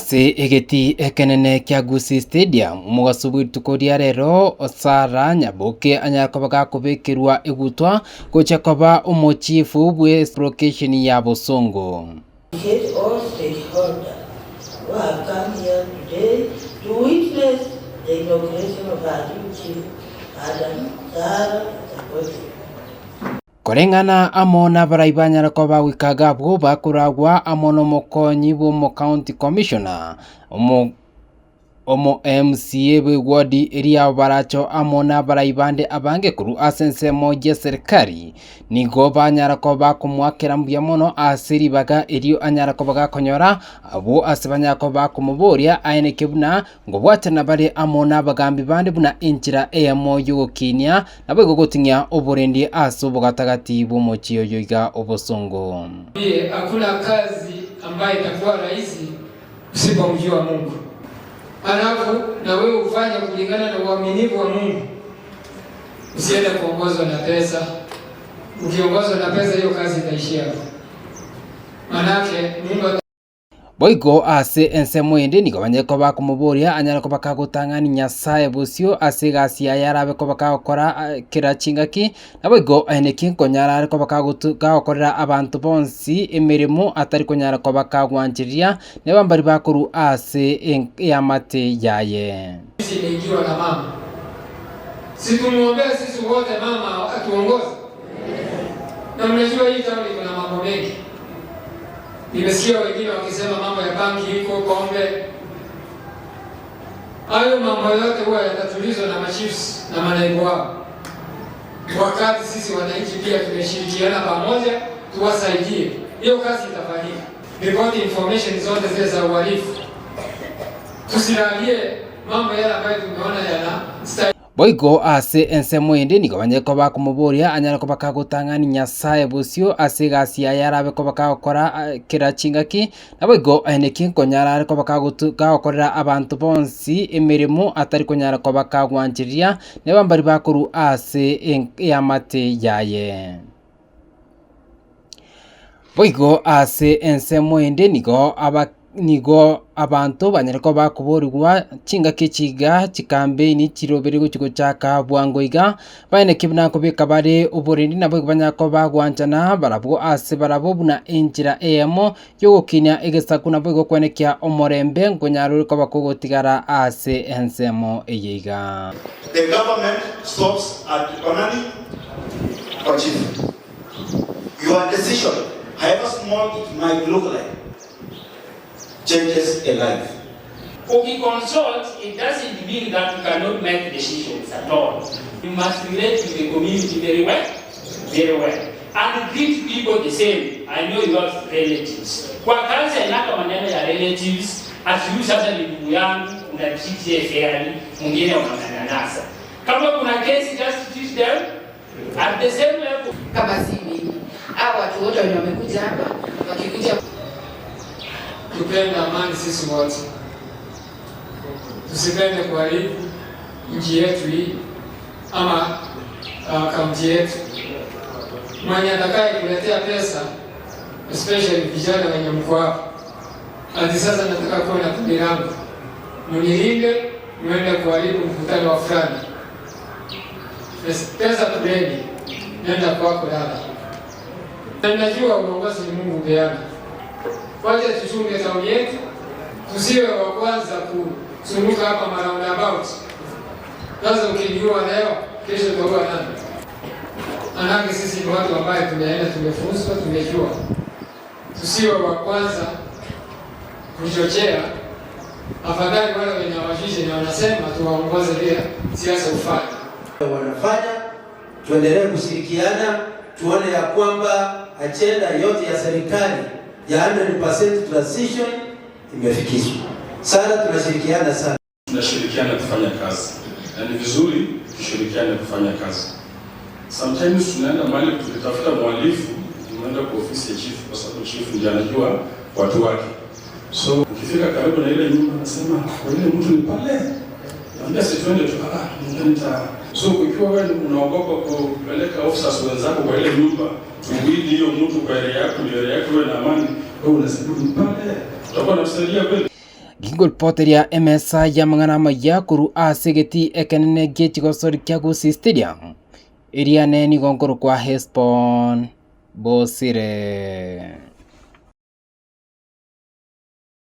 Ase egetii ekenene kia Gusii Stadium, omogaso bw'rituko ria rero, Sarah Nyaboke anyare koba gakobekerwa egutwa gochia koba omochifu bwe location ya Bosongo. Appreciate all stakeholders who have come here today to witness the inauguration of our new chief, Madam Sarah Nyaboke. Koreng'ana amo nabarai banyare koba goika iga abwo bakoragwa amo nomokonyi bw'omocounty commissioner, omo omo MCA bw'ewodi eria baracho amo nabarai bande abange korwa ase ensemo y'eserikari, nigo banyara koba bakomoakera mbuya mono ase ribaga erio anyare koba gakonyora abwo ase banyare koba bakomoboria aeneke buna Ngobwatana bare amo nabagambi bande buna enchera eyemo y'ogokinia, naboigo goting'ia oborendi ase obogatagati bw'omochie oyo iga obosongo. Hakuna kazi ambayo itakuwa rahisi usipomjua Mungu. Alafu na wewe ufanye kulingana na uaminifu wa Mungu. Usiende kuongozwa na pesa. Ukiongozwa na pesa, hiyo kazi itaishia hapo. Manake Mungu Boigo ase ensemo ende nigo banyare koba bakomoboria anyare koba kagotang'ani Nyasae bosio ase egasi yaye arabe koba kagokora kera chingaki, naboigo aye nkonyara are koba kagotu kagokorera abanto bonsi emeremo atari konyara koba kagwanchereria, neba mbaria bakorwa ase eamate yaye. Sisi imeingiwa na mama. Si tumuombee sisi wote mama atuongoze. Na mnajua hii town iko na mambo mengi. Nimesikia wengine wakisema mambo ya bangi iko pombe. Hayo mambo yote huwa yatatulizwa na machiefs na manaibu wao. Wakati sisi wananchi pia tumeshirikiana pamoja, tuwasaidie, hiyo kazi itafanyika. Report information zote zile za uhalifu, tusilalie mambo yale ambayo tumeona yana Boigo ase ensemo ende nigo banyare koba bakomoboria anyare koba kagotang'ani Nyasae bosio ase egasi yaye arabe koba kagokora kera chingaki, naboigo aye nkonyara are koba kagotu kagokorera abanto bonsi emeremo atari konyara koba kagwanchereria, neba mbaria bakorwa ase eamate yaye. Boigo ase ensemo ende nigo aba nigo abanto banyare koba bakoborigwa chingaki echi iga chikampeini chiroberi gochi gochaka bwango iga, baeneki buna nkobeka bare oborendi naboigo banyare koba bagwanchana barabwo ase barabwo buna enchera eyemo yogokinia egesaku naboigo kwenekia omorembe nkonyare ore koba kogotigara ase ensemo eye iga. The government stops at kwa nani? Kwa chief. Your decision, however small it might look like, changes a life. Ukiconsult, it doesn't mean that you cannot make decisions at all. You must relate to the community very well, very well. And treat people the same. I know you have relatives. Kwa kazi hainaka maneno ya relatives, ati huyu sasa ni ndugu yangu, una treat yeye fairly, mwingine unamnyanyasa. Kama kuna kesi, just treat them at the same level. Kama si mimi, hao watu wote wenye wamekuja hapa wakikuja Tupende amani sisi wote, tusipende kuharibu nchi yetu hii ama kaunti yetu. Mwenye atakaye kuletea pesa, especially vijana wenye mko hapa, ati sasa nataka kuwa na kundi langu, mnilinde mwende kuharibu mkutano wa fulani. Pesa kuleni, nenda kwako dada. Na najua uongozi ni Mungu hupeana. Wacha tuchunge tauni yetu, tusiwe wa kwanza kuzunguka hapa mara roundabout. Sasa ukiniua leo, kesho utaua nani? Manake sisi ni watu ambaye tumeenda, tumefunzwa, tumejua. Tusiwe wa kwanza kuchochea. Afadhali wale wenye hawajui na wanasema tuwaongoze bila siasa ufanye. Wanafanya, tuendelee kushirikiana, tuone ya kwamba agenda yote ya serikali ya 100% transition imefikishwa. Sana tunashirikiana sana. Tunashirikiana kufanya kazi. Na ni vizuri tushirikiane kufanya kazi. Sometimes tunaenda mahali tukitafuta mhalifu, tunaenda kwa ofisi ya chief kwa sababu chief ndiye anajua watu wake. So ukifika karibu na ile nyumba nasema kwa ile mtu ni pale. Naambia si twende tu, ah, nita. So ukiwa wewe unaogopa kupeleka officers wenzako kwa ile nyumba, tuwili hiyo mtu kwa area yako, ndio area yako iwe na amani, wewe unasema ni pale. Utakuwa unatusaidia kweli? Gingoripoteria emesa y'amang'ana amaya korwa ase egetii ekenene gie chigosori kia Gusii Stadium, eriane nigo nkorokwa Hesbon Bosire.